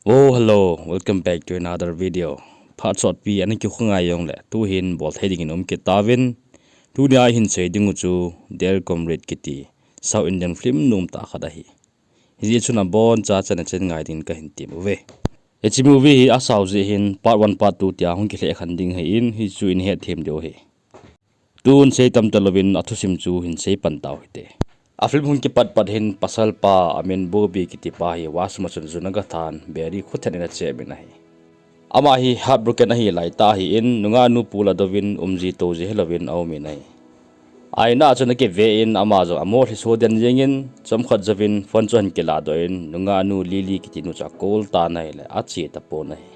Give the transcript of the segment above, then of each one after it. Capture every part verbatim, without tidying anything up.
Oh, hello, welcome back to another video. Phat sotpi ana kikhongai jongle, tuhin bolthei dingin um kit tauvin. Tunia hin sei ding u chu Dear Comrade kiti South Indian film nom tah khat ahi. Hijeh chun aboncha chana chen ngai dingin kahin tem uve. Hiche movie hi asao jeh hin part one, part two tia hung kilheh khen ding ahin, hichu in hetthem diu ahi. Tun sei tam talouvin athusim chu hin sei pan tau hite. A film hung kipat pat hin pasal pa amin Bobby kiti pa hi washroom a chun jun aga than, beri khuthen in ache min ahi. Ama hi heartbroken ahi laitah ahin, nungah nu pu la douvin, umji touji hilouvin aumin ahi. Aina a chun akive in ama jong amol hi so den jengin, chomkhat jouvin phone chu ahin kiladoh in, nungah nu Lily kiti nu chu acall tan ahile, ache tapon ahi.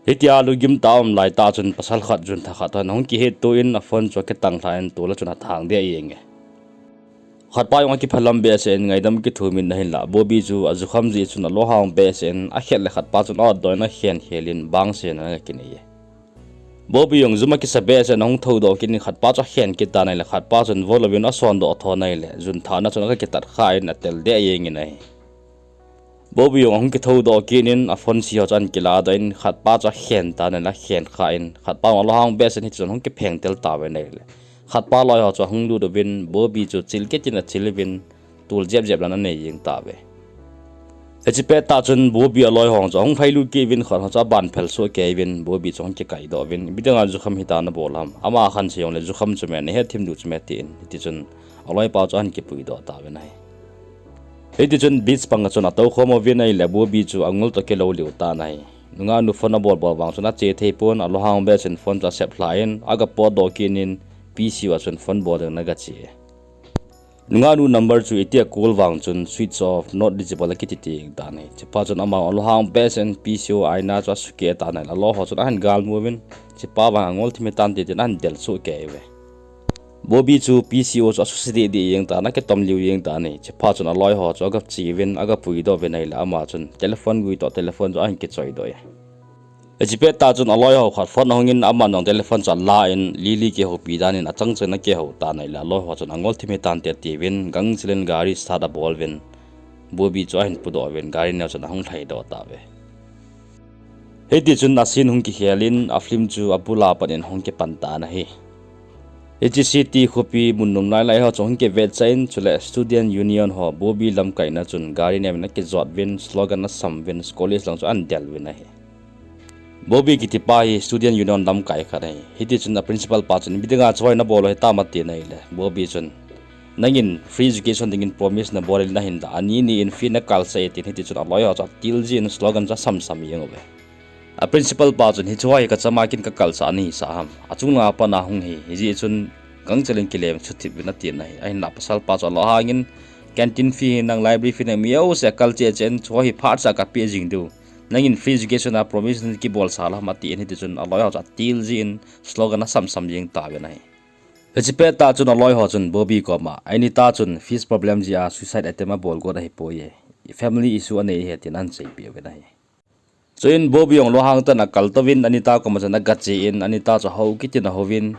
Hitia lungim tah a um laitah chun pasal khat jun thakhat hon ahung kihetto in aphone chu akitang lhan tol a chun athang deh jenge. Khatpa jong akiphalam behseh in ngaidam kithumin ahinlah Bobby chu ajukham jeh chun alunghang behseh in akhet le khatpa chun aotdoh in akhen khel in bangsen ana kinei e. Bobby jong jum akisa behseh in ahung thoudoh kit in khatpa chu akhen kit tan ahile khatpa chun vo louvin asondoh thon ahile jun thahna chun aga kitat khan atel deh jengin ahi. Bobby jong ahung kithoudoh kit in aphone si ho chu ahin kiladoh in khatpa chu akhen tan ahile akhen khan khatpa jong alunghang behseh in hichun ahung kipheng tel tauvin ahile khatpa loi ho chu ahung lut uvin Bobby chu chil kit in achil uvin tol jep jep lan anei jeng tauve. Hiche pettah chun Bobby aloi ho chu ahung lhailut kit uvin khat ho chu aban phel soh kei uvin Bobby chu ahung kikaidoh uvin ipi dinga jukham hitia nabol ham, ama khan sei jongle jukham chu me, nahetthem diu chu me tin hitichun aloipa chu ahin kipuidoh tauvin ahi. Hitichun beach panga chun atoukhom uvin ahile Bobby chu angol toh kilou liu tan ahi. Nungah nu phone abol bol vang chun ache thei pon, alunghang behseh in phone chu asep lhan aga potdoh kit in P C O a chun phone bol dingin aga che. Nungah nu number chu itia call vang chun switch off, not reachable akiti teng tan ahi. Chuphat chun ama alunghang behseh in P C O aina chu asukeh tan ahile aloi ho chun ahin galmu uvin, chupa vang angol thim hitante tin ahin del soh kei uve. Bobby chu P C O chu asuse deh deh jeng tan, akitom liu jeng tan ahi. Chuphat chun aloi ho chu aga che uvin aga puidoh uvin ahile ama chun telephone gui toh telephone chu ahin kichoidoh e. Hiche pettah chun aloi ho khat phone ahungin aman jong telephone chu alan Lily kihoupi dan in achang changin akihou tan ahile aloi ho chun angol thim hitante atiuvin gangchel in gari start abol uvin Bobby chu ahin pudoh uvin gari neo chun ahung lhaidoh tauve. Hitichun a scene hung kikhel in a film chu abula pat in hung kipan tan ahi. Hiche city khopi mun nom lai lai ho chu hung kivetcha in chule student union ho Bobby lamkaina chun gari neo in akijot uvin slogan asam uvin college lang chu ahin del uvin ahi. Bobby kitipa hi student union lamkai khat ahi. Hitichun a principal pa chun ipi dinga chuhoi nabol u hitam atin ahile Bobby chun nangin free education dingin promise nabol in ahinla ani ni in fee nakalsah e tin hitichun aloi ho chu atil jin slogan chu asam sam jeng uve. A principal pa chun hiche ho hi kachama kin kakalsah nahisah ham, achung langa pat a hung hi, hijeh chun gangchel in kile in suthip uvin atin ahi. Ahinla pasal pa chu alunghang in canteen fee hinam library fee hinam mi jouse akal cheh cheh in chuho hi phatcha kapeh jing diu, nangin free education a promise nakibolsa lou ham atin hitichun aloi ho chu atil jin slogan asam sam jeng tauvin ahi. Hiche pettah chun aloi ho chun Bobby koma eini ta chun fees problem jeh a suicide attempt abol got ahipoi e, family issue anei ahi tin ahin seipeh uvin ahi. Chuin Bobby jong lunghang tah in akal touvin anita koma chun agache in anita chu hou kit in ahouvin,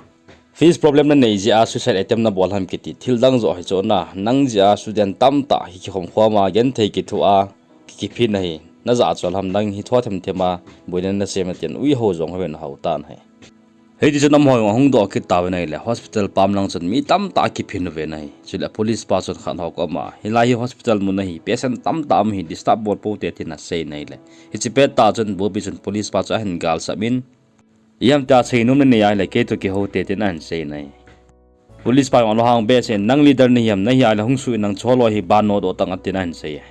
fees problem nanei jeh a suicide attempt nabol ham kiti thil dang joh hi chu na, nang jeh a student tamtah hi kikhom khom a genthei kithoh a kikiphin ahi, najah chol ham nang hi tho them them a boina nasem atin uihou jong houvin ahou tan ahi. Hitichun amaho jong ahung doh kit tauvin ahile hospital pam lang chun mi tamtah akiphin uvin ahi. Chule police pa chun khat ho koma hilai hi hospital mun ahi, patient tamtah um ahi, disturb bol pou te tin asei in ahile hiche pettah chun Bobby chun police pa chu ahin galsam in, iham tia seinom nanei ahile kei toh kihou te tin ahin sei in ahi. Police pa jong alunghang behseh in nang leader nahi ham, nahi ahile hung suh in nang cholo hi ban nodoh tang atin ahin sei e.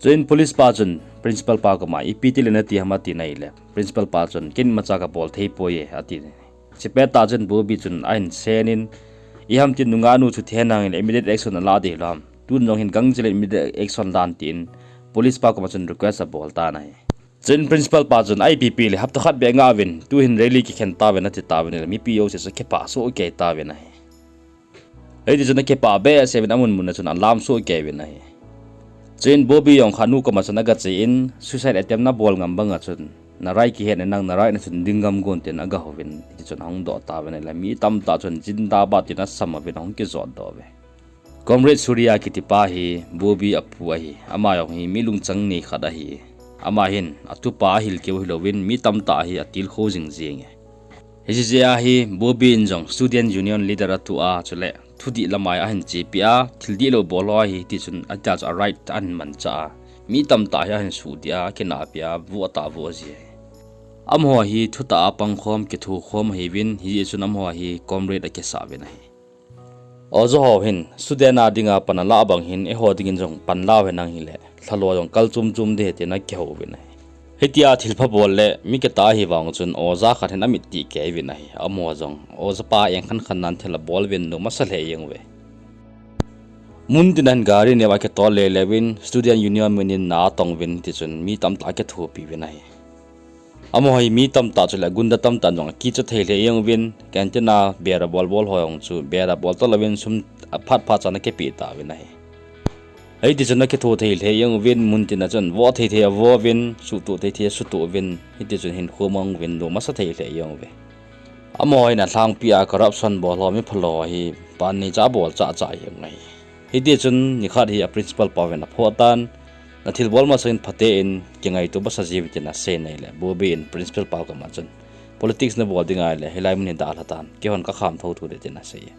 Chuin police pa chun principal pa koma ipi tile nati ham atin ahile principal pa chun ken imacha kabol thei poi e atin. Hiche pettah chun Bobby chun ahin sen in iham tin nungah nu chu thi henlang in immediate action ala ding hilou ham, tun jong hin gangchel in immediate action lan tin police pa koma chun request abol tan ahi. Chuin principal pa chun IPP le hapta khat beh nga uvin tuhin rally kikhen tauvin ati tauvin ahile mipi jouse chu kipah soh kei tauvin ahi. Hitichun akipah behseh uvin amun mun a chun alam soh kei uvin ahi. Chuin Bobby jong khat nu koma chun agache in suicide attempt nabol ngam banga chun na right kihet in nang na right na chun ding ngam gon tin agahouvin hitichun ahung doh tauvin ahile mi tamtah chun zindabad tin asam uvin ahung kijotdoh uve. Comrade Surya kitipa hi Bobby apu ahi, ama jong hi mi lungchang nei khat ahi. Ama hin atupa ahil keu hilouvin mi tamtah hi atilkhou jing jenge. Hiche jeh a hi Bobby in jong Student Union leader atua chule thudih lam'a ahin chepi a, thil dihlou bol ho hi tichun atia chu a right ahin manchah a, mi tamtah hi ahin sudih a, akinahpi a, voh tah voh ji ahi. Amaho hi thutah a pangkhom, kithokhom ahiuvin, hijeh chun amaho hi comrade akisah uvin ahi. Oja ho hin student a dinga pan alah bang hin eiho dingin jong pan lau hen lang hile, lhalo jong kal chum chum ding ahi tin akihou uvin ahi. Hitia thilpha bol le mi kitah ahi vang chun oja khat hin amit tih kei uvin ahi. Amaho jong oja pa eng khan khan nan thil abol uvin nom asa lheh jeng uve. Muntin a hin gari neo a akitol lele uvin Student Union min in na atong uvin tichun mi tamtah akithopi uvin ahi. Amaho hi mi tamtah chule gunda tamtah in jong akicha thei lheh jeng uvin, canteen a beer abol bol ho jong chu beer abol talouvin sum aphat phat chan akipeh tauvin ahi. Hitichun akitho thei lheh jeng uvin, muntin a chun voh thei thei avoh uvin, suhtoh thei thei asuhtoh uvin, hitichun hinkho mang uvin, nom asa thei lheh jeng uve. Amaho hin alhangpi a corruption bol ho, mi phalou ho hi pan neicha abol chah chah jeng ahi. Hitichun nikhat hi a principal pa uvin aphoh tan, nathilbol masang in phaten kingaito masa jiuvin tin asei in ahile, Bobby in principal pa koma chun, politics nabol ding ahile hilai mun hi dalha tan, keihon kakham thou thou ding tin asei e.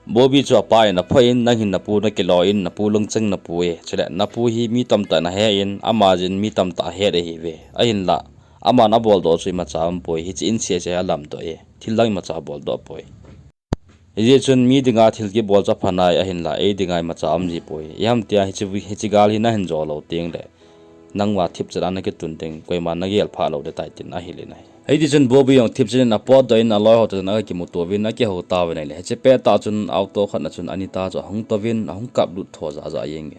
Bobby chu apa in aphoh in, nang hin napu nakilo in, napu lungchang napu e, chule napu hi mi tamtah in ahe in, ama jin mi tamtah ahet ahiuve, ahinla aman aboldoh chu imacha umpoi, hiche in sese hi alamdoh e, thil dang imacha aboldoh poi. Hijeh chun mi dinga thil kibol chu aphanai, ahinla ei dinga imacha umji poi. Iham tia hiche, hiche gal hi nahin jolou tengle nangma thipchet a nakitun ding, koiman nagel phah lou ding tai tin ahil in ahi. Hitichun Bobby jong thipchet in apotdoh in aloi ho toh chun akimuto uvin akihou tauvin ahile, hiche pettah chun auto khat na chun Anita chu ahung touvin ahung kaplut tho jahjah jenge.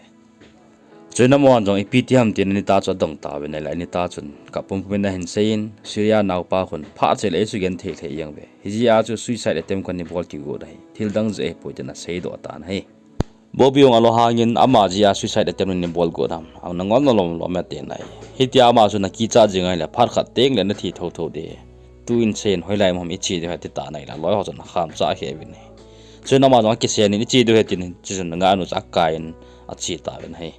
Chuin amahon jong ipi ti ham tin Anita chu adong tauvin ahile, Anita chun kap pumpum in ahin seiyin, Surya naopa khun phat cheh le eisugenthei lheh jeng uve. Hijeh a chu suicide attempt kanei bol kigot ahi. Thil dang jeh ahipoi tin aseidoh tan ahi. Bobby jong alunghang in ama jeh a suicide attempt nanei bol got ham, nangol nalom lom e atin ahi. Hitia ama chu nakicha jing ahile phat khat tengle nathi thou thou ding. Tu in seiyin hoilai mun ham iche diu ham ati tan ahile, aloi ho chun akham chah kheh uvin ahi. Chuin ama jong akisen in iche diu ahi tin, chuin ngahnu chu akai in ache tauvin ahi.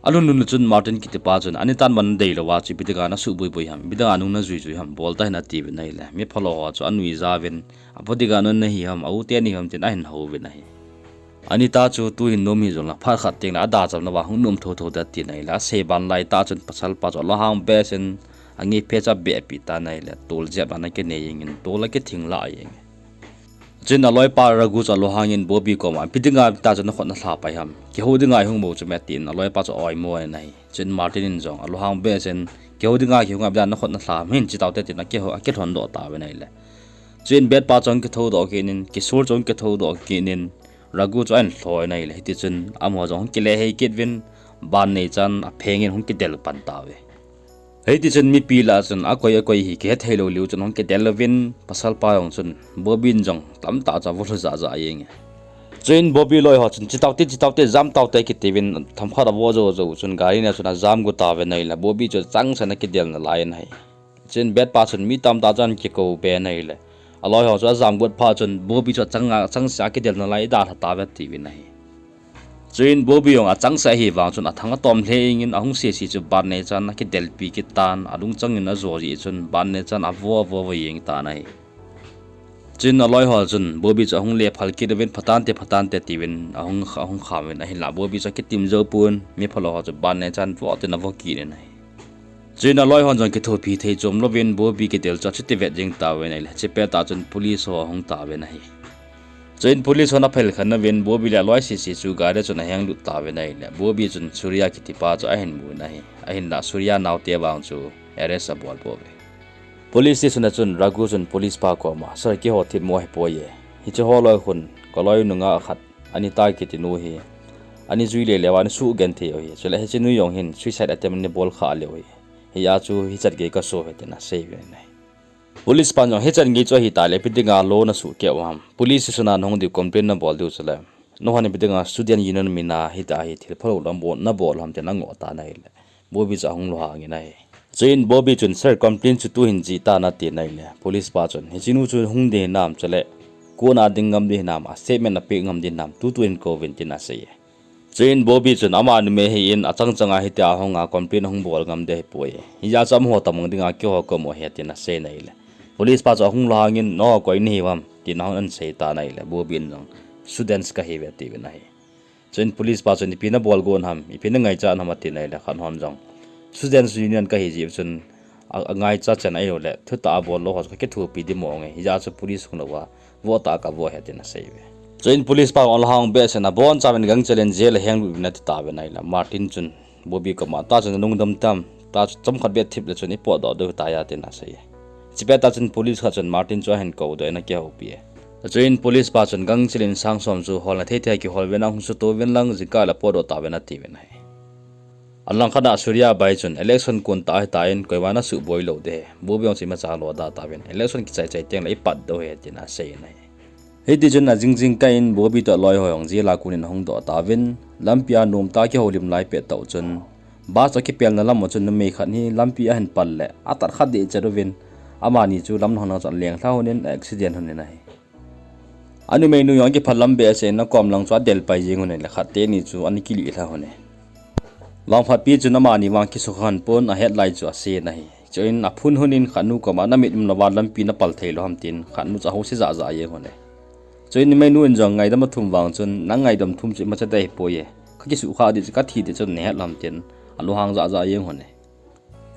Alhun lhun chun Martin kitipa chun, Anitan man nadei louva chu ipi dinga nasuh boi boi ham, ipi dinga nung najui jui ham, bol tahen atiuvin ahile, mi phalou ho chu anuijauvin, apo dinga nung nahi ham, a u teni ham tin ahin houvin ahi. Anita chu tuhin nom hijongle phat khat tengle adacham louva hung nom thou thou ding atin ahile, asei ban laitah chun pasalpa chu alunghang behseh in, angei phe chu abehpi tan ahile, tol jep ana kinei jengin, tol akithing lah jenge. Chuin aloipa Raghu chu alunghang in Bobby koma, ipi dinga tah chu nakhut nalha pai ham, kihou dinga ihung bou chu me atin, aloipa chu aoimo in ahi. Chuin Martin in jong alunghang behseh in, kihou dinga kihou nga, ipi dinga nakhut nalha ham, hin che taute tin akihou, akilhondoh tauvin ahile. Chuin bed pa chu ahung kithoudoh kit in, Kishore chu ahung kithoudoh kit in, Raghu chu ahin lhoh in ahile. Hitichun amaho jong hung kile hei kit uvin, ban neichan apheng in hung kidel pan tauve. Hitichun mipi lah chun akoi akoi hi kihethei lou leu chun hung kidel uvin, pasalpa jong chun Bobby in jong tamtah chu avo lhu jahjah jenge. Chuin Bobby loi ho chun, che taute, che taute, jam taute kitiuvin, themkhat avo jou jou chun gari neo chun ajam got tauvin ahile, Bobby chu achangseh in akidel nalai in ahi. Chuin bed pa chun mi tamtah chu ahin kikou be in ahile, aloi ho chu ajam got phat chun Bobby chu achang, achangseh a kidel nalai, idalha tauve atiuvin ahi. Chuin Bobby jong achangseh ahivang chun athang atom lheh jengin, ahung sese chu ban neichan akidelpi kit tan, alungchang in ajo jeh chun ban neichan avo avo avo jeng tan ahi. Chuin aloi ho chun Bobby chu ahung lephal kit uvin, phatante phatante tiuvin ahung, ahung kham uvin, ahinla Bobby chu akitim jou pon, mi phalou ho chu ban neichan vo tin avo kit in ahi. Chuin aloi hon jong kithopi thei chom louvin Bobby kidel chu achuti vet jeng tauvin ahile, hiche pettah chun police ho ahung tauvin ahi. Chuin police hon aphel khen uvin Bobby le aloi sese chu gari chun ahenglut tauvin ahile, Bobby chun Surya kitipa chu ahin mun ahi. Ahinla Surya naote vang chu arrest abol pouve. Police station a chun Raghu chun police pa koma, Sir, keiho themmo ahipoi e. Hiche holoi khun kaloinu nga khat Anita kitinu hi ana jui lele uva ana suhgenthei u ahi. Chule hichenu jong hin suicide attempt ana bol khah leu ahi. Hijeh a chu hichan gei kaso ahi tin aseiuvin ahi. Police pan jong hichan gei chu ahitah le ipi dinga lo nasuhkeh u ham, police station a nahung diu, complaint nabol diu chule nahon ipi dinga Student Union mina hitia hi thil phalou nabol, nabol ham tin angoh tan ahile, Bobby chu ahung lunghang in ahi. Chuin Bobby chun, Sir, complaint chu tuhin jih tan atin ahile, police pa chun, hichenu chu hung ding hinam chule court a ding ngam ding hinam, a statement apeh ngam ding hinam, tutu hin kouvin tin asei e. Chuin Bobby chun ama numei hi in achang changa hitia hung a complain hung bol ngam ding ahipoi. Hijeh chun amaho tamang dinga keiho koma ahi tin asei in ahile, police pa chu ahung lhangin, "No, koi nahiu ham?" tin ahung asei tan ahile, Bobby in jong, "Students kahiuve," atiuvin ahi. Chuin police pa chun, "Ipi nabol gon ham, ipi nangaichat ham?" atin ahile, khat hon jong, "Students Union kahi jeh chun a, angaichat chen ahilou le thutah a bol lou ho chu kakithopi ding mong e, hijeh chun police hung louva voh tah a kavoh ahi," tin aseiuve. Chuin police pa jong alhang behseh in abonchauvin gangchel in jail a henglut uvin ati tauvin ahile, Martin chun Bobby koma, "Tah chun nalungdam tam, tah chu chomkhat beh thip le chun ipotdoh diu ahitai," tin asei. Chupet tah chun police khat chun Martin chu ahin koudoh in akihoupi e. Chuin police pa chun gangchel in sang som chu holna thei thei a kihol uvin lang, hung sutoh uvin lang, jingkah le potdoh tauvin atiuvin ahi. Alangkhat a Surya bai chun election kon tah ahitan, koima nasuhboi lou ding ahi. Bobby jong chu imacha aloda tauvin, election kichai chai teng le ipat diu ahi tin asei in ahi. Hitichun ajing jingkah in Bobby toh aloi ho jong jail a konin ahung doh tauvin, lampi a nomtah a kihoulim lai pet tah chun, bus akipelna lam a chun numei khat hi lampi ahin pal le atat kha dehchet uvin, amani chu lam lhon lhon chun alenglha lhonin a accident lhonin ahi. Anumeinu jong akiphalam behseh in akom lang chu adel pai jeng lhon in le khat teni chu ana kilih lha lhon e. Vangphatpi chun amani vang kisukha lhon pon, a headlight chu ase in ahi. Chuin aphun lhonin khatnu koma, "Namit um louva lampi napal thei lou ham?" tin khatnu chu ahouse jahjah jeng lhon e. Chuin numeinu in jong ngaidam athum vang chun, "Nang ngaidam thum chu imacha ding ahipoi e, kakisukha ding chu kathi ding chun nahet lou ham?" tin alunghang jahjah jeng lhon e.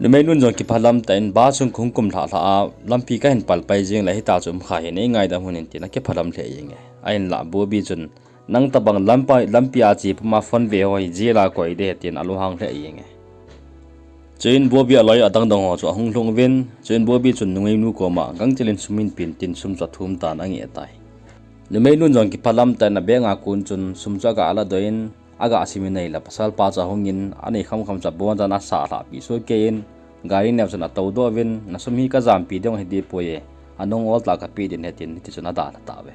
Numeinun jong kiphalam tah in, "Bus hung kum lhah lhah a, lampi kahin pal pai jeng le hitia chu umkha hi neingaidam lhon in," tin akiphalam lheh jeng e. Ahinlah Bobby chun, "Nang tobang lampi, lampi a che puma phone ve ho hi jail a koi ding ahi," tin alunghang lheh jeng e. Chuin Bobby aloi adang dang ho chu ahung lhung uvin, chuin Bobby chun numeinu koma, "Gangchel in sum hin pen," tin sum chu athum tan angeh tai. Numeinun jong kiphalam tah in abag a kon chun sum chu aga ladoh in, aga sim in ahile, pasal pa chu ahungin, anei kham kham chu abonchan asah lhahpi soh kei in, gari neo chun atoudoh uvin, "Nasum hi kajampi ding hiding poi e, anung ol tah a kapeh ding ahi," tin hitichun adalha tauve.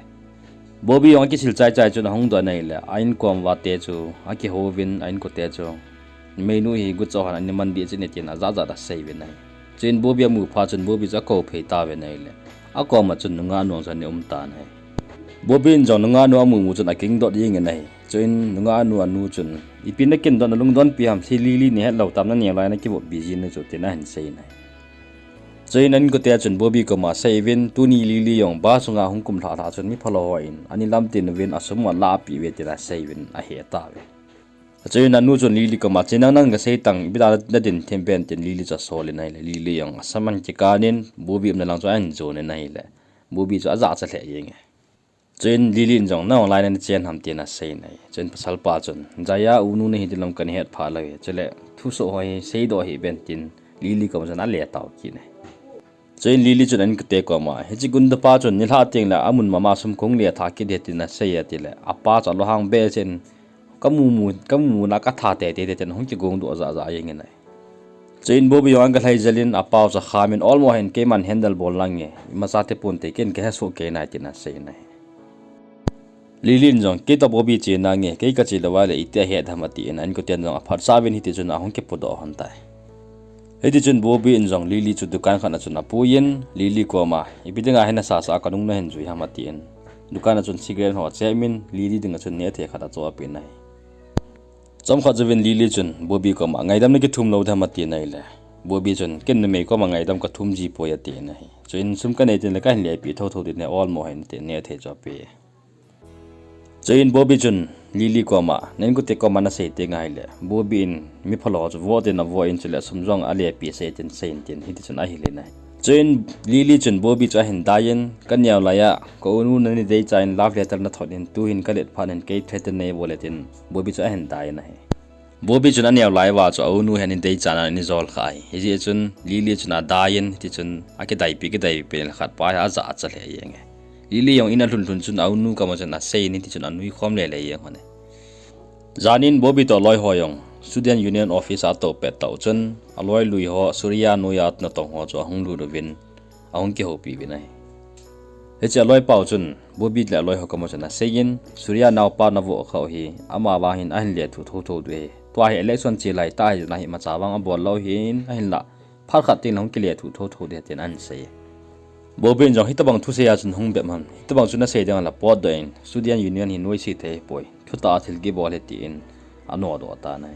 Bobby jong akisil chai chai chun ahung doh in ahile, a inkom uva te chu akihou uvin, a inkote chu, "Numeinu hi gucha hon ana man ding chu ahi," tin ajah jah a asei uvin ahi. Chuin Bobby amu phat chun Bobby chu akou phei tauvin ahile, akoma chun nungah nu jong chu ana um tan ahi. Bobby in jong nungah nu amu mu chun akingdot jeng in ahi. Chuin nungah nu anu chun, "Ipi nakindot, nalungdonpi ham, hiche Lily nahet lou tam, naneo lai a nakivoppi ji nu chu," tin ahin sei in ahi. Chuin a inkote chun Bobby koma asei uvin, "Tuni Lily jong bus sunga hung kum lhah lhah chun mi phalou hon ana lamtin uvin, asum alah peh uve," tin asei uvin ahe tauve. Chuin anu chun Lily koma, "Che nang, nang gasei tan, ipi dinga nadin them pen," tin Lily chu asol in ahile, Lily jong asam ahin kikan in, Bobby umna lang chu ahin jon in ahile, Bobby chu ajahcha lheh jeng e. Chuin Lily in jong, "Nang lai a nachen ham?" tin asei in ahi. Chuin pasal pa chun, "Jaya unu nahi ti lam kana het pha lou e. Chule thusoh ho hi seidoh hih in," tin Lily koma chun ale tau kit in ahi. Chuin Lily chun a inkote koma, "Hiche gunda pa chun nilhah teng le amun mama sum kahung lethah kit ding ahi," tin asei e, atile, apa chu alunghang behseh in, "Kamu mu, kamu mu na katha teitei," tin ahung kigong doh jahjah jeng in ahi. Chuin Bobby jong aga lhai jel in, apa chu akham in, "Olmo hih in, keiman handle bol lang e, imacha ti ponte, ken kahe soh kei nai," tin asei in ahi. Lily in jong, "Kei toh Bobby che nange, kei kache lou uva le iti ahet ham?" atin, a inkoten jong aphatsah uvin hitichun ahung kipudoh lhon tai. Hitichun Bobby in jong Lily chu dukan khat a chun apui in, Lily koma, "Ipi dinga hi nasasa a kanung nahin jui ham?" atin, dukan a chun cigarette ho achep in, Lily dinga chun nehthei khat achoh apen ahi. Chomkhat jouvin Lily chun Bobby koma, "Ngaidam nakithum lou ding ham?" atin ahile, Bobby chun, "Ken numei koma ngaidam kathum ji poi," atin ahi. Chuin, "Sum kanei teng le kahin lepeh thotho ding ahi, olmo hih in," tin nehthei chu ape. Chuin Bobby chun Lily koma, "Na inkote koma nasei teng ahile, Bobby in mi phalou chu voh tin avoh in, chule sum jong alepeh sah e tin asei in," tin hitichun ahil in ahi. Chuin Lily chun Bobby chu ahin dai in, "Kaneo lai a ka unu nani deichat in love letter nathot in, tuhin kalet phat in kei threaten neibol e," tin Bobby chu ahin dai in ahi. Bobby chun aneo lai uva chu a unu hi ana deichat in ana jol kha ahi. Hijeh chun Lily chun adai in, hitichun akidaipi, kidaipi pen le khat pa hi ajahcha lheh jeng e. Lily jong in alhun lhun chun a unu koma chun asei in, hitichun anui khom lele jeng lhon e. Jan in Bobby toh aloi ho jong Student Union office a atou pet tah chun, aloi lui ho Surya noiya natong ho chu ahung lut uvin, ahung kihoupi uvin ahi. Hiche aloi pau chun Bobby le aloi ho koma chun asei in, "Surya naopa navoh khah u hi, ama vang hin ahin lethuh thotho diu ahi. Tua hi election che lai tah ahi, jeh a hi imacha vang abol lou ahin, ahinlah phat khat teng le hung kilethuh thotho ding ahi," tin ahin sei. Bobby in jong, "Hitobang thusei a chun hung bep ham? Hitobang chu nasei ding ahile potdoh in, Student Union hi noise thei ahipoi. Thutah a thil kibol ahi," tin anodoh tan ahi.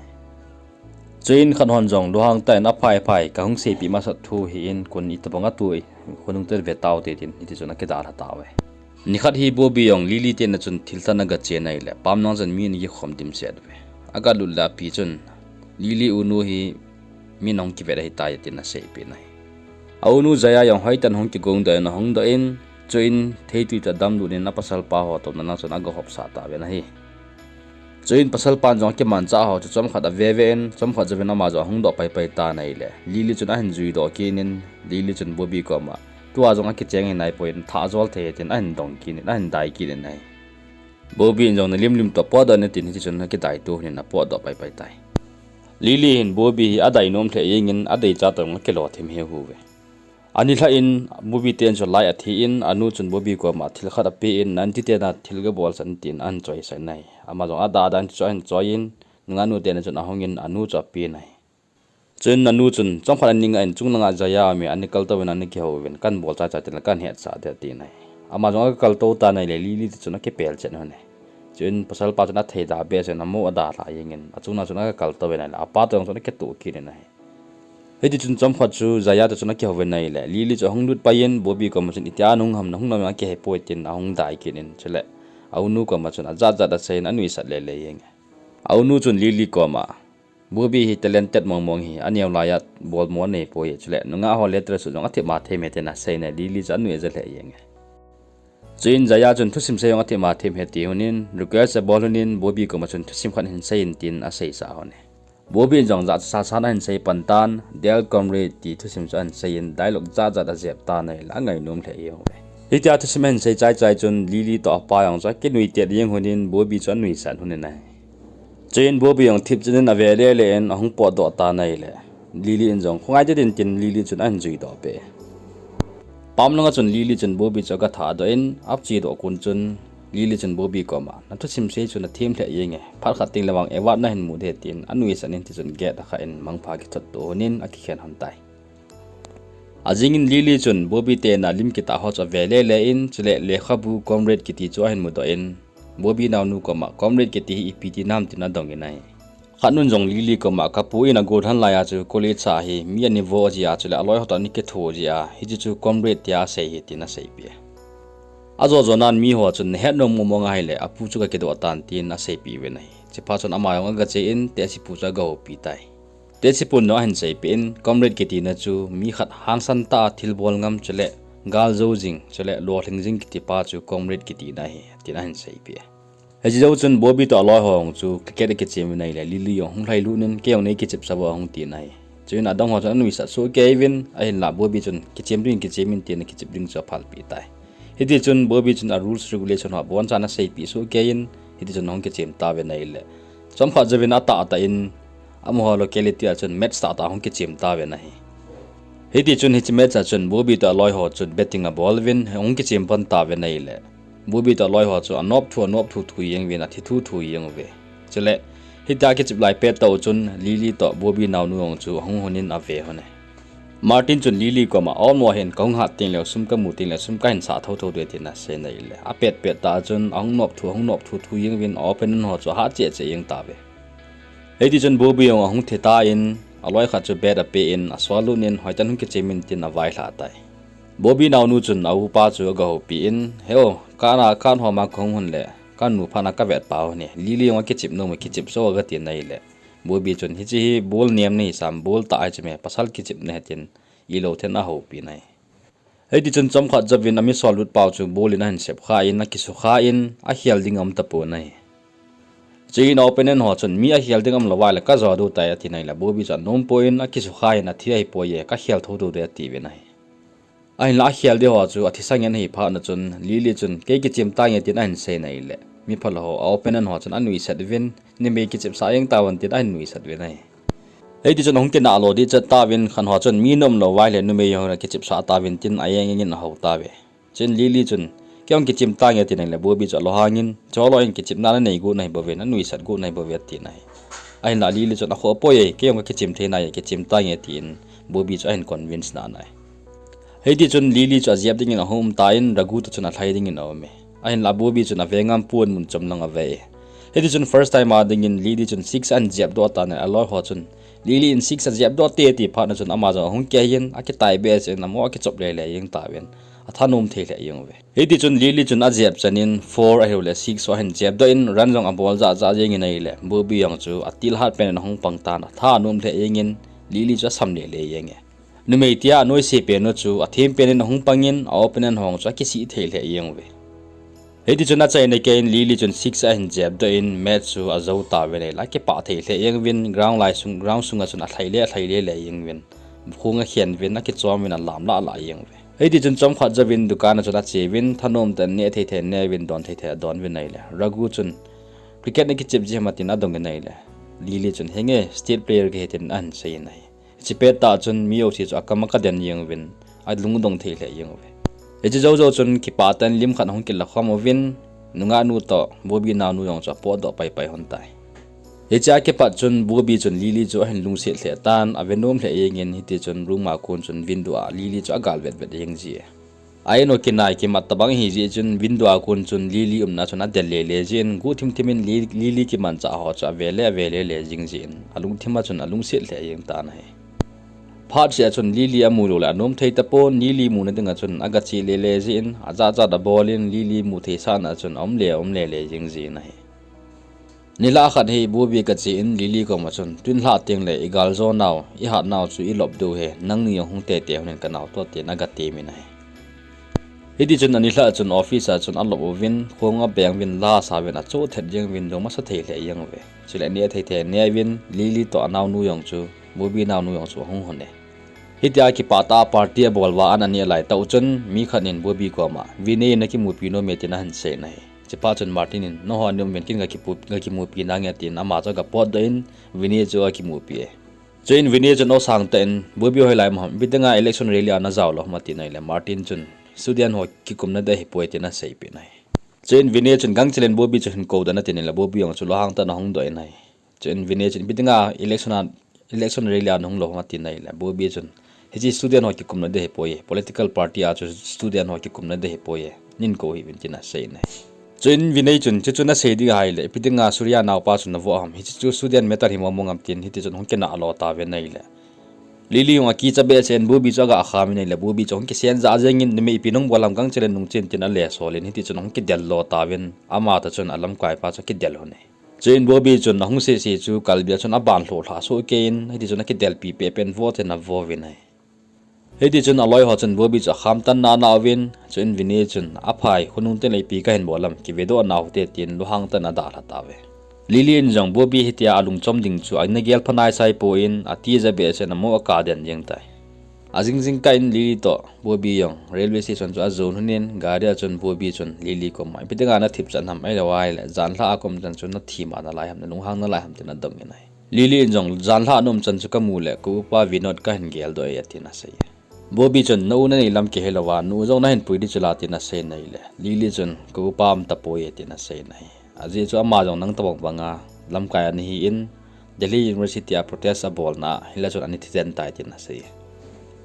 Chuin khat hon jong lunghang tah in aphai phai kahung seipeh masat thu hi in kun itobang atoh khonung te ve tao te tin hiti chun akidalha tauve. Nikhat hi Bobby jong Lily te in'a chun thil tah in agache in ahile, pamnang chun mi ana kikhom dimset uve. Agalut le api chun, Lily unu hi mi nahung kivet ahitai tin aseipeh in ahi. A unu Jaya jong hoitah in ahung kigong doh in ahung doh in, chuin theitwi tah damlut in apasal pa ho touna lang chun agahopsah tauve ahi. Chuin pasal pan jong akimanchah ho chu chomkhat ave ve in, chomkhat jouvin ama jong ahung doh paipai tan ahile, Lily chun ahin juidoh kit in, Lily chun Bobby koma, tua jong akicheng ahi naipoi, thah jol thei tin ahin dong kit in, ahin dai kit in ahi. Bobby in jong nalimlim toh potdoh in tin hiti chun akidai to in apotdoh paipai tai. Lily hin Bobby hi adei nom lheh jengin adeicha toh jong akilou thim heuve. Anilhah in Bobby ten chu lai athi in anu chun Bobby koma thil khat ape in, nanti tena thil gabol sah in tin ahin choisah in ahi. Ama jong ada ada in chu ahin choi in, nungah nu te in'a chun ahung in anu chu ape in ahi. Chuin anu chun chomkhat ana ngah in, chunglanga Jaya aume, ana kaltou vin ana kihou vin, kahin bol chaichai teng le kahin hetsah ding ati in ahi. Ama jong agakaltou tan ahile Lily te chun akipel chet in ahi. Chuin pasal pa chun athei da behseh in amu adalha jengin, achunga chun agakaltou vin ahile, apa toh jong chun akitoh kit in ahi. Hiti chun chomkhat chu Jaya te chun akihou vin ahile, Lily chu ahung lut pai in, Bobby koma chun itia nahung ham, nahung nam jong akihepoi tin ahung dai kit in, chule a unu koma chun ajat jat asei in anuisat lele jenge. A unu chun Lily koma, Bobby hi talented mong mong ahi, aneo laiya bolmo anei poi, chule nungah ho letter su jong athep ma thei me tin asei in Lily chu anuija lheh jenge. Chuin Jaya chun thusim sei jong athep ma thei me ti hon in, request abol hon in, Bobby koma chun thusim khat hin sei in tin aseisah hon e. Bobby in jong jachat sasan ahin sei pan tan, Dear Comrade ti thusim chu ahin sei in, dialogue jat jat ajep tan ahile, angainom lheh jeng uve. Hitia thusim ahin sei chaichai chun Lily toh apa jong chu akinui tet jeng hon in, Bobby chu anuisat hon in ahi. Chuin Bobby jong thipchet in ave lele in ahung potdoh tan ahile, Lily in jong khongai tetin tin Lily chun ahin juidoh peh. Pamlanga chun Lily chun Bobby chu agathahdoh in, achedoh kon chun Lily chun Bobby koma, nathusim sei chu nathem lheh jenge, phat khat teng le vang award nahin mu ding tin anuisat in, hiti chun gate akha in mangpha akithot to hon in akikhen hon tai. Ajing in Lily chun Bobby te in'a lim kitah ho chu ave lele in, chule lekhabu Comrade kiti chu ahin mudoh in, Bobby naonu koma, Comrade kiti hi ipi ti nam tin adong in ahi. Khat nun jong Lily koma, kapu in agol lhan laiya chu college a hi mi ana vo jia, chule aloi ho toh ana kitho jia, hiti chu Comrade tia asei ahi tin aseipeh e. Ajo jo nan mi ho chun nahet nom mong mong ahile, apu chu kakidoh tan tin aseipeh uvin ahi. Chuphat chun ama jong agache in, tehsepu chu agahoupi tai. Tehsepun jong ahin seipeh in, Comrade kitina chu mi khat hangsan tah a thilbol ngam chule galjou jing chule lolhing jing kiti pa chu Comrade kitina ahi, tin ahin seipeh e. Hiche jou chun Bobby toh aloi ho jong chu cricket akichem in ahile, Lily jong hung lhailut in, kei jong neikichepsah vo ahung tin ahi. Chuin adang ho chun anuisat sohkei uvin, ahinlah Bobby chun kichem ding kichem in tin akichep ding chu aphalpeh tai. Hiti chun Bobby chun a rules regulation ho abonchan aseipeh sohkei in, hiti chun ahung kichem tauvin ahile, chomkhat jouvin atahtah in amaho locality a chun match tahtah ahung kichem tauvin ahi. Hiti chun hiche match a chun Bobby toh aloi ho chun batting abol uvin ahung kichem pan tauvin ahile, Bobby toh aloi ho chu anop thu anop thu thu jeng uvin, athi thu thu jeng uve. Chule hitia kichep lai pet tah u chun Lily toh Bobby naonu jong chu ahung hon in ave hon e. Martin chun Lily koma, aum mo hin, kahung hat teng leh sum kamu teng leh sum kahin sah thotho ding tin asei in ahile, apet pet tah chun ahung nop thu ahung nop thu thu jeng uvin, a opponent ho chu ahat cheh cheh jeng tauve. Hiti chun Bobby jong ahung thi tan, aloi khat chu bat ape in, asol lut in, hoitah in hung kichem in tin availhah tai. Bobby naonu chun a upa chu agahoupi in, he o, kana kan homa kahung hon leh kanu phat na kavet pau hi, Lily jong akichep nom e, kichep so agati in ahile, Bobby chun, hiche hi ball nem nahi sam, ball tah ahi chu me, pasal kichep nahi tin, ilou then ahoupi in ahi. Hiti chun chomkhat jouvin ami sol lut pau chu ball in ahin sep khan, akisukha in, akhel ding aum tapon ahi. Chuin opponent ho chun, mi akhel ding aum lou vai leh kajo diu tai atin ahile, Bobby chu anom poi in, akisukha in, athi ahipoi e, kakhel thou diu ding atiuvin ahi. Ahinlah akhel ding ho chu athisan ngen ahi phat na chun, Lily chun, kei kichem tange tin ahin sei in ahile, mi phalou ho, a opponent ho chun anuisat uvin, numei kichepsah jeng tauvin tin ahin nuisat uvin ahi. Hiti chun ahung kinah lo ding chet tauvin, khat ho chun mi na um lou vai leh numei ho na kichepsah tauvin tin ajeng jeng in ahou tauve. Chuin Lily chun, kei jong kichem tange atin ahile, Bobby chu alunghang in, chulou in kichepna nanei got nahi bouve, nanuisat got nahi bouve atin ahi. Ahinlah Lily chun, akhoh poi e, kei jong kakichem thei nai e, kichem tange tin Bobby chu ahin convince nai. Hiti chun Lily chu ajep ding in ahung um tan, Raghu toh chun alhai ding in aum e. Ahinlah Bobby chun avengam pon mun chom lang ave e. Hiti chun first time a dingin Lily chun six ahin jep doh tan, aloi ho chun Lily in six ajep doh te ati phat na chun ama jong ahung kei in akitai behseh in amaho akichop lele jeng tauvin, athanom thei lheh jeng uve. Hiti chun Lily chun ajep chan in four ahilouleh six ho ahin jep doh in run jong abol jahjah jeng in ahileh Bobby jong chu atil hat pen in ahung pang tan, athanom lheh jeng in Lily chu asam lele jeng e. Numei tia anoise pen u chu athem pen in ahung pang in a opponent ho chu akisih thei lheh jeng uve. Hiti chun achaina kei in Lily chun six ahin jep doh in match chu ajou tauvin ahileh akipah thei lheh jeng uvin ground lai sung, ground sunga chun alhai le alhai lele jeng uvin, khong akhen uvin akichom uvin alam lah lah jeng uve. Hiti chun chomkhat jouvin dukan a chun ache uvin thanom tah in neh thei thei aneh uvin, don thei thei adon uvin ahileh Raghu chun cricket nakichep ji ham atin adong in ahileh Lily chun henge, state player kahi tin ahin sei in ahi. Hiche pettah chun mi jouse chu akam akadem jeng uvin, alungdong thei lheh jeng uve. Hiche jou jou chun kipah tah in lim khat ahung kila khom uvin, nungah nu toh Bobby naonu jong chu apotdoh pai pai lhon tai. Hichea kipat chun Bobby chun Lily chu ahin lungset lheh tan, avenom lheh jeng in hiti chun room a kon chun window a Lily chu agal vet vet jeng ji e. A in u kinai kimat tobang ahi jeh chun window a kon chun Lily umna chun adel lele jin, guhthim thim in Li-, Lily kimanchah ho chu ave le ave lele jing jin, alungthim a chun alungset lheh jeng tan ahi. Phat seh a chun Lily amu lou le anom thei tapon, Lily muna dinga chun agache lele jin, ajat jat abol in Lily mu thei sahna chun aum le aum lele jing jin ahi. Nilhah khat hi Bobby kache in Lily koma chun, tun lhah teng le igal jo nau, ihat nau chu ilop diu ahi, nangni jong hung tete lhon in kanao toh, tin agatem in ahi. Hiti chun anilhah chun office a chun alop uvin, khong abeng uvin, la asa uvin, achoh thet jeng uvin, lungmasa thei lheh jeng uve. Chule aneh thei thei aneh uvin, Lily toh anaonu jong chu, Bobby naonu jong chu ahung lhon e. Hitia kipah tah a party abol uva an aneh lai tah u chun, mi khat in Bobby koma, Vinay in akimupi nom e tin ahin sei in ahi. Chuphat chun Martin in, nangho ana um uvin, ken gakipu-, gakimupi nange, tin ama chu agapotdoh in, Vinay chu akimupi e. Chuin Vinay chun aw sang tah in, Bobby hoilai um ham, ipi dinga election rally a najao lou ham, atin ahileh Martin chun, student ho kikumna dia ahipoi, tin aseipeh in ahi. Chuin Vinay chun gangchel in Bobby chu hin kou doh in atin ahileh Bobby jong chu lunghang tah in ahung doh in ahi. Chuin Vinay chun, ipi dinga election a, election rally a nahung lou ham, atin ahileh Bobby chun, hiche student ho kikumna dia ahipoi, political party a chu student ho kikumna dia ahipoi, neikou hih uvin, tin asei in ahi. Chuin Vinay chun, chuchu nasei ding ahileh, ipi dinga Surya naopa chu navoh ham, hiche chu student matter hi mong mong ham, tin hiti chun ahung kinah lo tauvin ahileh Lily jong akicha behseh in Bobby chu agakham in ahileh Bobby chu ahung kisen jah jeng in, numei ipi nahung bol ham, gangchel in nungche in, tin alesol in hiti chun ahung kidel lo tauvin, ama toh chun alamkaipa chu akidel lhon e. Chuin Bobby chun ahung sese chu kalbi a chun aban lhoh lhah soh kei in, hiti chun akidelpi peh peh in vo tin avo uvin ahi. Hiti chun aloi ho chun Bobby chu akham tan in ana uvin, chuin Vinay chun aphai, khonung teng le ipi kahin bol ham, kivedoh nau hite, tin lunghang tah in adalha tauve. Lily in jong Bobby hitia alungchom ding chu ana gel pha naisai poi in, atija behseh in amu akah den jeng tai. Ajing jingkah in Lily toh Bobby jong railway station chu ajon lhon in, gari a chun Bobby chun Lily koma, ipi dinga nathip chan ham, ahilou ahileh janlhah a kaum chan chu nathim a nalai ham, nalunghang nalai ham, tin adong in ahi. Lily in jong, janlhah naum chan chu kamu leh ka upa Vinod kahin geldoh e, atin asei e. Bobby chun, na u nanei lam kihe louva, nu jong nahin pui ding chu la, tin asei in ahileh Lily chun, ka upa um tapoi e, tin asei in ahi. Ajeh chu ama jong nang tobang banga lamkai ana hi in, Delhi University a protest abolna a, hilai chun ana thi den tai, tin asei e.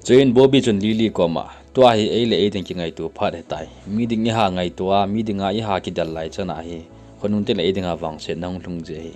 Chuin Bobby chun Lily koma, tua hi ei le ei ding kingaito phat ahitai. Mi ding iha ngaito a, mi dinga iha kidel lai chan ahi, khonung teng le ei dinga vangsetna hung lhung ji ahi.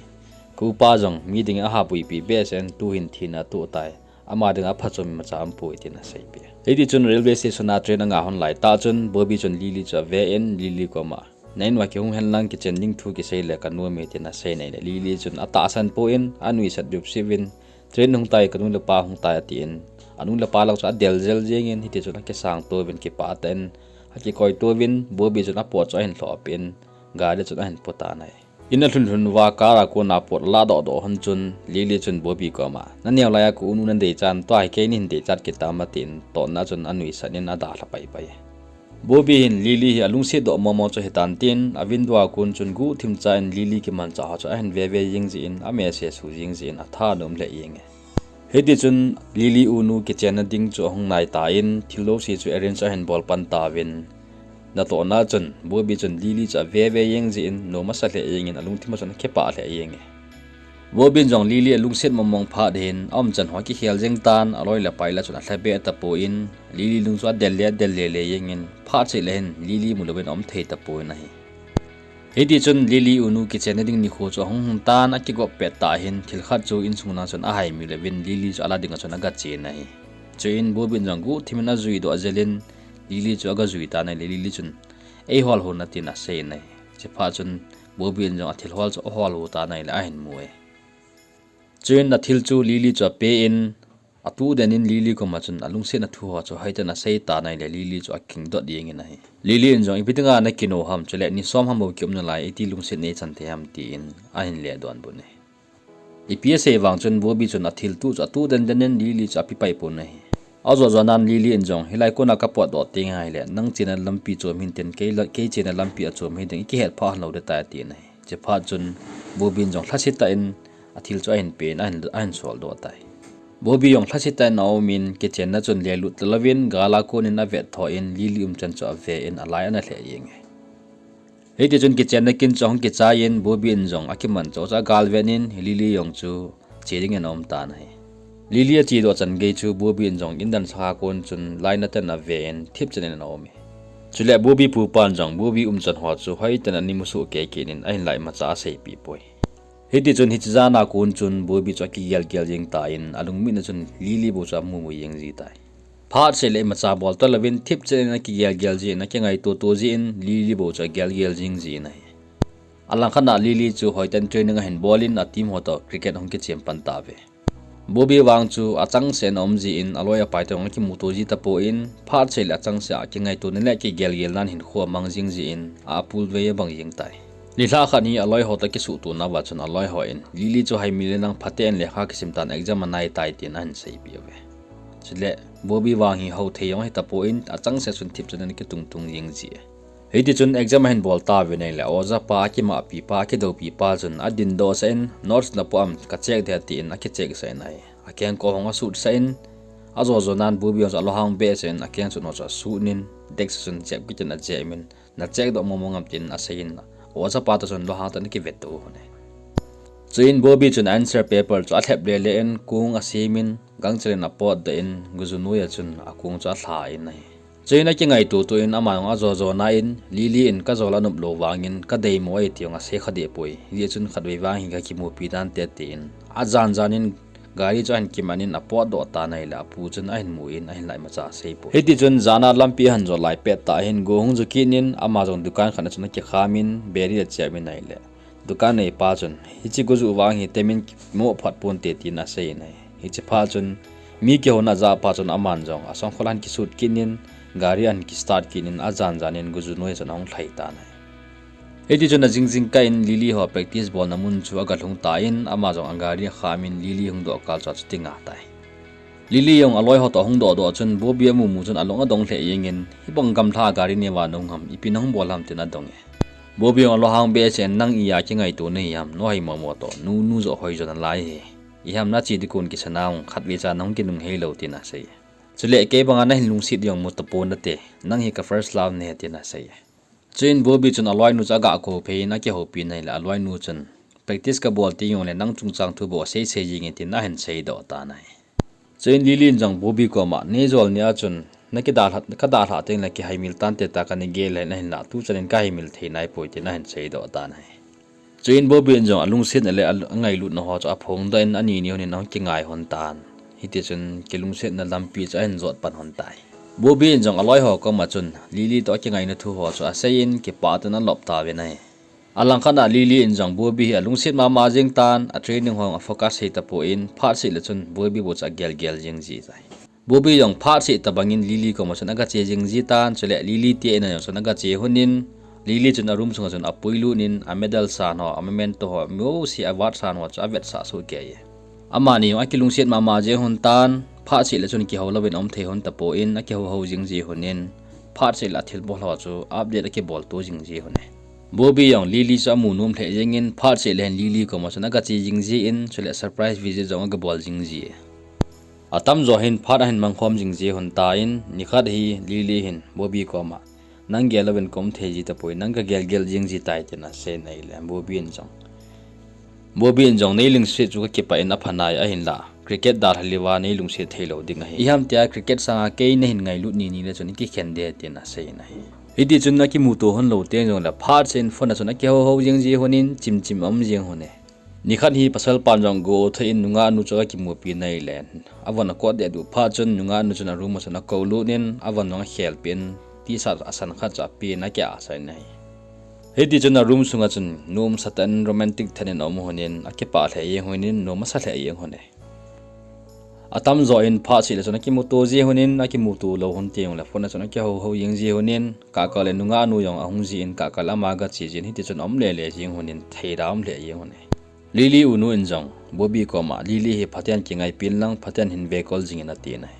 Ka upa jong mi dingin aha puipi behseh in tuhin thina atoh tai. Ama dinga phachom imacha aumpoi, tin aseipeh e. Hiti chun railway station a train anga lhon lai tah chun Bobby chun Lily chu ave in Lily koma, na in uva kihung hen lang kichen ding thu kisei le kanom e, tin asei in ahileh Lily chun atahsan poi in anuisat jupsih uvin, train hung tai, kanu le pa hung tai, atin anu le pa lang chu adel jel jeng in hiti chun akisang to uvin kipah tah in akikoi to uvin Bobby chun apot chu ahin lhoh peh in gari chun ahin po tan ahi. In alhun lhun uva car a kona pot alah doh doh lhon chun Lily chun Bobby koma, na neo laiya ka unu nadei chan tua hi keini hin deichat kit tam, atin totna chun anuisat in adalha pai pai. Bobby hin Lily hi alungset doh mong mong chu ahitan tin, a window a kon chun guhthim cha in Lily kimanchah ho chu ahin ve ve jing jeh in, amessage jing jeh in, athanom lheh jeng e. Hiti chun Lily unu kichenna ding chu ahung nai tan, thil jouse chu arrange ahin bol pan tauvin. Natohna chun, Bobby chun Lily chu ave ve jeng jeh in, nom asa lheh jeng in, alungthim a chun akipah lheh jeng e. Bobby in jong Lily alungset mong mong phat hin, aumchan ho akikhel jeng tan, aloi le pai lah chun alha be tapon, Lily lung chu adel le adel le le jeng in, phat seh le hin Lily mu louvin aum thei tapon ahi. Hiti chun Lily unu kichenna ding nikho chu ahung hung tan, akigop pet tah hin thil khat chu insung lang chun ahaimil uvin Lily chu ala ding a chun agachen ahi. Chuin Bobby in jong guhthim in ajui doh jel in Lily chu agajui tan ahile Lily chun, "Eihol hon," atin asei in ahi. Chuphat chun Bobby in jong athil hol chu ahol u tan ahile ahin mu e. Chuin athil chu Lily chu apen, atuh den in Lily koma chun alungsetna thu ho chu hoiten asei tan ahile Lily chu akingdot jeng in ahi. Lily in jong, "Ipi dinga nakin u ham, chule ni som ham bou kium nalai, iti lungset neichan thei ham," tin ahin le donbut e. Ipi asei vang chun Bobby chun athil tuh chu atuh den den in Lily chu api pai pon ahi. Ajo jo nan Lily in jong, "Hilai kona kapot doh teng ahile nang chena lampi chom hinte, kei la-, kei chena lampi achom hiding, ikihet pha lou ding tai," atin ahi. Chuphat chun Bobby in jong lhasetah in athil chu ahin pen, ahin, ahin sol doh tai. Bobby jong lhasetah in aum in, kichenna chun lelut talouvin, gal a kon in avet tho in, Lily umchan chu ave in, alai ana lheh jeng e. Hiti chun kichenna kin chu ahung kichai in, Bobby in jong akiman chauh chu agal ven in, Lily jong chu che ding in aum tan ahi. Lily ache doh chan gei chu Bobby in jong indan sanga kon chun lainat in ave in thipchan in ana um e. Chule Bobby pupan jong Bobby umchan ho chu hoiten ana musoh kei kit in ahin lai imacha aseipi poi. Hiti chun hiche jan a kon chun Bobby chu akigel gel jeng tan, alungmitna chun Lily bou chu amu mu jeng ji tai. Phat seh le imacha bol talouvin thipchan in akigel gel jin, akingaito to jin, Lily bou chu agel gel jing jin ahi. Alangkhat a Lily chu hoiten training ahin bol in, a team ho toh cricket ahung kichem pan tauve. Bobby vang chu achangseh in aum jin, aloi apai toh jong akimuto ji tapon, phat seh le achangseh a kingaitona le kigel gelna in hinkho amang jing jin, a apul vei abang jeng tai. Nilhah khat hi aloi ho toh kisuhto nauva chun aloi hon, "Lily chu haimil in lang phaten lekha kisim tan, exam anai tai," tin ahin seipeh uve. Chule Bobby vang hi hou thei jong ahi tapon, achangseh chun thipchan in akitung tung jing ji e. Hiti chun exam ahin bol tauvin ahile, oja pa, akimahpi pa, akidoupi pa chun adindoh sah in, "Notes napoh am, ka check ding," tin aki check sah in ahi. Akengkoh hung asut sah in, ajo jo nan Bobby jong chu alunghang behseh in, akeng chun ho chu asut in, desk a chun chep kit in achep in, "Na check doh mong mong am?" tin asei in, oja pa toh chun lunghang tah in akivetto u ahi. Chuin Bobby chun answer paper chu alhep le le in, kong asem in, gangchel in apotdoh in, guju noiya chun akong chu alha in ahi. Chuin akingaito to in, ama jong ajo jo nan, "Lily in kajol anop lou vangin, kadeimo ahi ti jong asei kha deh poi. Hijeh chun khatvei vang hi kakimupi nante," tin ajan jan in gari chu ahin kiman in apotdoh tan ahile, apu chun ahin mu in, ahin lai imacha asei poi. Hiti chun jan a lampi ahin jot lai pet tah hin go ahung ju kit in, ama jong dukan khat a chun akikham in, beri achep in ahile, dukan neipa chun, "Hiche guju vang hi temin mo phat ponte," tin asei in ahi. Hiche phat chun mi kihouna ajah phat chun aman jong asongkhol ahin kisut kit in, gari ahin kistart kit in, ajan jan in guju noiya chun ahung lhai tan ahi. Hiti chun ajing jingkah in Lily ho practice bolna mun chu agalhung tan, ama jong agari akham in Lily hung doh kal chu achuti nga tai. Lily jong aloi ho toh ahung doh doh chun Bobby amu mu chun alung adong lheh jeng in, "Hibang gamlha gari neiva nahung ham, ipi nahung bol ham?" tin adong e. Bobby jong alunghang behseh in, "Nang ija kingaito nahi ham, nahoi momo toh, nu, nu joh hoi jo nalai hi. Iham nache ding kon kisa nahung, khatvei cha nahung kinunghei lou," tin asei e. "Chule kei banga nahin lungset jong mu tapon nate, nang hi ka first love nahi," tin asei e. Chuin Bobby chun aloinu chu agah kou phei in akihoupi in ahile, aloinu chun, "Practice kabol teng jongle nang chungchang thu bou asei sei jeng e," tin ahin seidoh tan ahi. Chuin Lily in jong Bobby koma, "Neijol nia chun nakidalha, kadalhah tengle kihaimil tante tia kana gel in ahinlah, tuchan in kahaimil thei naipoi," tin ahin seidoh tan ahi. Chuin Bobby in jong alungsetna le al-, angailutna ho chu aphongdoh in, anini hon in ahung kingai hon tan. Hiti chun kilungsetna lampi chu ahin jot pan hon tai. Bobby in jong aloi ho koma chun Lily toh akingaina thu ho chu asei in, kipah tah in alop tauvin ahi. Alangkhat a Lily in jong Bobby hi alungset mama jeng tan, a training ho a focus hei tapon, phat seh le chun Bobby bou chu agel gel jeng ji tai. Bobby jong phat seh tabang in Lily koma chun agache jing ji tan, chule Lily te in a jong chun agache hon in, Lily chun a room sunga chun apuilut in, a medal san ho, a memento ho, mi jouse a award san ho chu avetsah soh kei e. Amani jong akilungset mama jeng hon tan, phat seh le chun kihou louvin aum thei hon tapon, akihou hou jing ji hon in, phat seh le a thilbol ho chu update akibol to jing ji hon e. Bobby jong Lily chu amu nom lheh jeng in, phat seh le hin Lily koma chun agache jing ji in, chule surprise visit jong agabol jing ji e. Atamjo hin phat ahin mangkhom jing ji hon tan, nikhat hi Lily hin Bobby koma, "Nang gel louvin kaum thei ji tapoi, nang kagel gel jing ji tai," tin asei in ahile, Bobby in jong, Bobby in jong, "Neilungset chu kakipah in, apha nai ahinlah, cricket dalha leuva neilungset thei lou ding ahi. Iham tia cricket sanga kei nahin ngailut nini le chun ikikhen ding," tin asei in ahi. Hiti chun akimuto hon lou teng jongle phat chen phone a chun akihou hou jing ji honin chimchim aum jing hon e. Nikhat hi pasal pan jong go thei in nungah nu chu akimupi nai le. Avon akot deh duh phat chun nungah nu chun a room a chun akou lut in avon jong akhel pin tisat asan khat chu api in akia asai nai. Hiti chun a room sunga chun nom satan romantic thanin aum honin akipah lheh jing honin nom asa lheh jing hon e. Atam jo in phat seh le chun akimuto ji honin akimuto lou hon teng le phone a chun akihou hou jing ji honin kahkah le nungah nu jong ahung ji in kahkah le ama gache jin hiti chun aum lele jing honin theida aum lheh jing hon e. Lily unu in jong Bobby koma Lily hi phaten kingaipin lang phaten hin vekol jingin ati nai.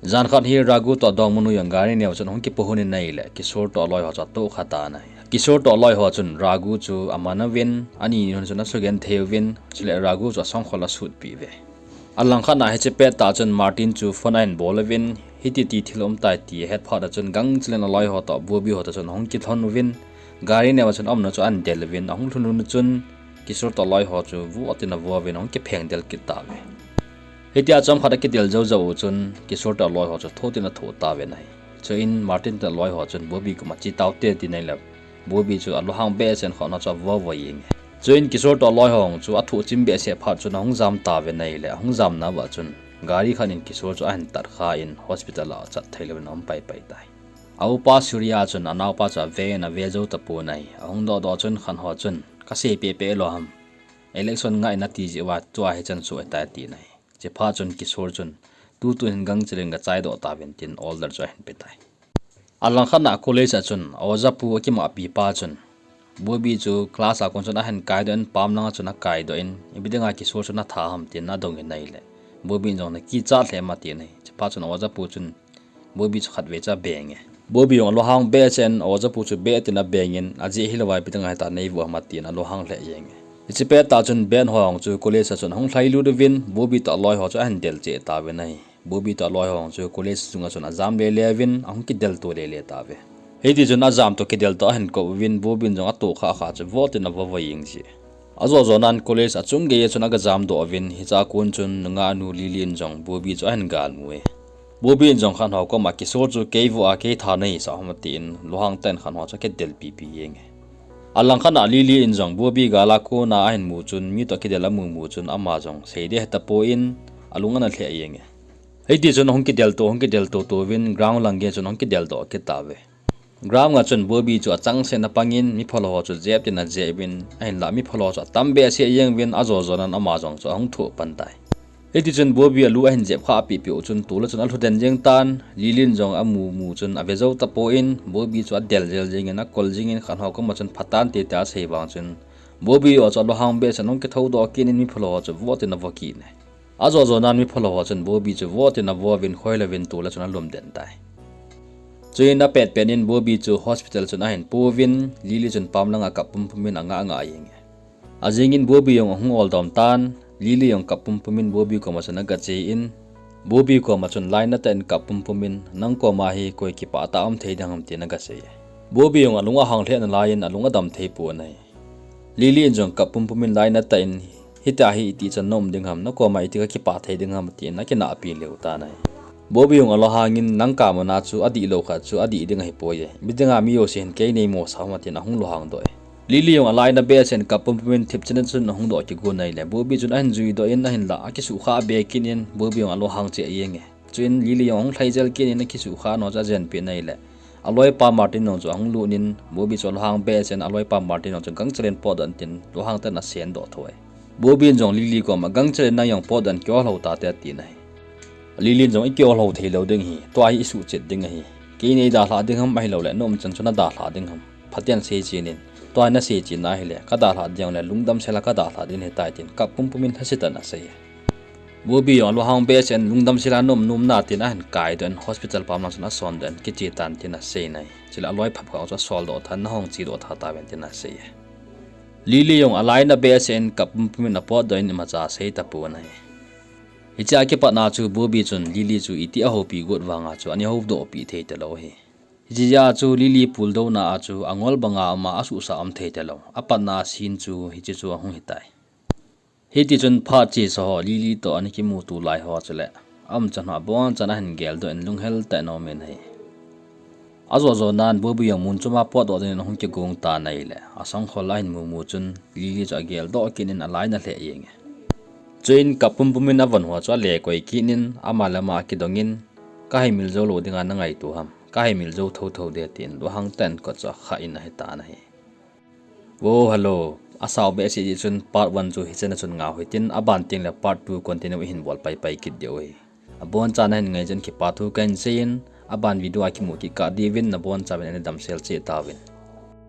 Jan khat hi Ragu toh dongmanu jong gari neo chun hung kipo hon in nai le Kishore toh aloi ho chu atoh kha tan ahi. Kishore toh aloi ho chun Ragu chu aman uvin ani ni hon chun asugen thei uvin chule Ragu chu asongkhol asutpi uve. Alangkhat na hiche pet tah chun Martin chu phone ahin bol uvin hiti ti thil um tai ti ahet phat a chun gangchel in aloi ho toh Bobby ho toh chun ahung kilhon uvin gari neo a chun aumna chu ahin del uvin ahung lhun lhun chun Kishore toh aloi ho chu vo tin avo uvin ahung kipheng del kit tauve. Hitia chomkhat akidel jou jou u chun Kishore toh aloi ho chu tho tin atho tauve nai. Chuin Martin toh aloi ho chun Bobby koma che taute tin nai le Bobby chu alunghang behseh in khat na chu avo avo jeng e. Chuin Kishore toh aloi ho chu athoh chim behseh phat chun ahung jam tauve nai le ahung jam nauva chun gari khat in Kishore chu ahin tat kha in hospital a achat thei louvin aum pai pai tai. A upa Surya chun anaopa chu ave in ave jou tapon ahi. Ahung doh doh chun khat ho chun kasei peh peh lou ham. Election ngai nati jeh uva tua hichan soh ahitai ati nai. Chuphat chun Kishore chun tutu hin gangchel in gachai doh tauvin tin order chu ahin pe tai. Alangkhat na college a chun a ojapu akimahpi pa chun Bobby chu class a kon chun ahin kai doh in pam langa chun akai doh in ipi dinga Kishore chu natha ham tin adong in nai le Bobby in jong nakichat lheh em ati nai. Chuphat chun a ojapu chun Bobby chu khatvei chu abeng e. Bobby jong alunghang behseh in a ojapu chu beh tin abeng in ajeh hilou va ipi dinga hitia neivo ham atin alunghang lheh jeng e. Hiche pet tah chun Ben ho jong chu college a chun ahung lhai lut uvin Bobby toh aloi ho chu ahin del cheh tauve nai. Bobby toh aloi ho jong chu college sunga chun ajam lele uvin ahung kidel to lele tauve. Hiti chun ajam toh kidel toh ahin kop uvin Bobby in jong atoh kha kha chu vo tin avo avo jeng ji. Ajo jo nan college achung gei a chun agajam doh uvin hichea kon chun nungah nu Lily in jong Bobby chu ahin galmu e. Bobby in jong khat ho koma Kishore chu kei vo a kei tha nahisah ham atin lunghang tah in khat ho chu akidel pipi jeng e. Alangkhat na Lily in jong Bobby gal a kona ahin mu chun mi toh kidel amu mu chun ama jong sei ding ahetapon alung ana lheh jeng e. Hiti chun ahung kidel to ahung kidel to to uvin ground lang gei chun ahung kidel doh kit tauve. Ground a chun Bobby chu achangseh in apang in mi phalou ho chu jep tin ajep in ahinlah mi phalou ho chu atam behseh jeng uvin ajo jo nan ama jong chu ahung thoh pan tai. Hiti chun Bobby alu ahin jep kha api pi u chun tol a chun alhu den jeng tan Lily in jong amu mu chun ave jou tapon Bobby chu adel jel jeng in akol jing in khat ho koma chun phatante tia asei vang chun Bobby ho chu alunghang behseh in ahung kithou doh kit in mi phalou ho chu vo tin avo kit e. Ajo jo nan mi phalou ho chun Bobby chu vo tin avo uvin khoilou vin tol a chun alum den tai. Chuin apet pet in Bobby chu hospital chun ahin pu uvin Lily chun pam langa kap pum pum in angah ngah jeng e. Ajing in Bobby jong ahung oldom tan Lily jong kap pum pum in Bobby koma chun agache in Bobby koma chun lainat tah in kap pum pum in nang koma hi koi kipah tah a um thei ding ham tin agasei e. Bobby jong alung ahang lheh nalai in alung adam thei pon ahi. Lily in jong kap pum pum in lainat tah in hitia hi iti chan na um ding ham, na koma iti kakipah thei ding ham tin akinahpi lheh tan ahi. Bobby jong alunghang in nang kap mana chu adih lou khat chu adih ding ahipoi e. Ipi dinga mi jouse hin kei neimo sa ham tin ahung lunghang doh e. Lily jong alainat behseh in kap pum pum in thipchet in chun ahung doh kigon ahile Bobby chun ahin jui doh in ahinlah akisukha be kit in Bobby jong alunghang cheh jeng e. Chuin Lily jong ahung lhai jel kit in akisukha nau chu ajen peh in ahile aloipa Martin jong chu ahung lut in Bobby chu alunghang behseh in aloipa Martin jong chu gangchel in potdoh in tin lunghang tah in asen doh tho e. Bobby in jong Lily koma gangchel in nang jong potdoh in kiol lou tate atin ahi. Lily in jong ikiol lou thei lou ding ahi, tua hi isuhchet ding ahi. Kei neidalhah ding ham ahilouleh na umchan chu nadalhah ding ham. Phaten seichen in, tua hi naseichen ahile kadalhah ding le lungdam sela kadalhah ding ahitai tin kap pum pum in lhasetah in asei e. Bobby jong alunghang behseh in lungdam sela na um nom na tin ahin kaidoh in hospital pam lang chun asondoh in kiche tan tin asei nai. Chule aloi phapkha chu asoldoh tha in nahung chedoh tha tauvin tin asei e. Lily jong alainat behseh in kap pum pum in apotdoh in imacha asei tapon ahi. Hichea kipatna chu Bobby chun Lily chu iti ahoupi got vanga chu ana houdohpi thei talou ahi. Hichea chu Lily puldouna a chu angol banga ama asuhsah um thei talou. Apatna scene chu hiche chu ahung hitai. Hitichun phat chesa ho Lily toh ana kimuto lai ho chule aumchan ho abonchan ahin geldoh in lunghel tah in aumin ahi. Ajo jo nan Boibu jong mun chom a potdoh jeng in ahung kigong tan ahile, asangkhol a hin mumu chun Lily chu agel doh kit in alai ana lheh jenge. Chuin kap pumpum in avon ho chu ale koi kit in ama le ama akidong in, "Kahaimil jou lou dinga nangaito ham? Kahaimil jou thotho de," tin lunghang tah in kot chu akhah in ahitan ahi. Wo, hello. Asao behseh jeh chun part one chu hichan a chun ngah u hitin, aban tengle part two continue ihin bol paipai kit diu ahi. Abonchan nahin ngai jeh in kipa thu kahin seiyin, aban video a kimu kit kah diuvin nabonchauvin ana damsel cheh tauvin.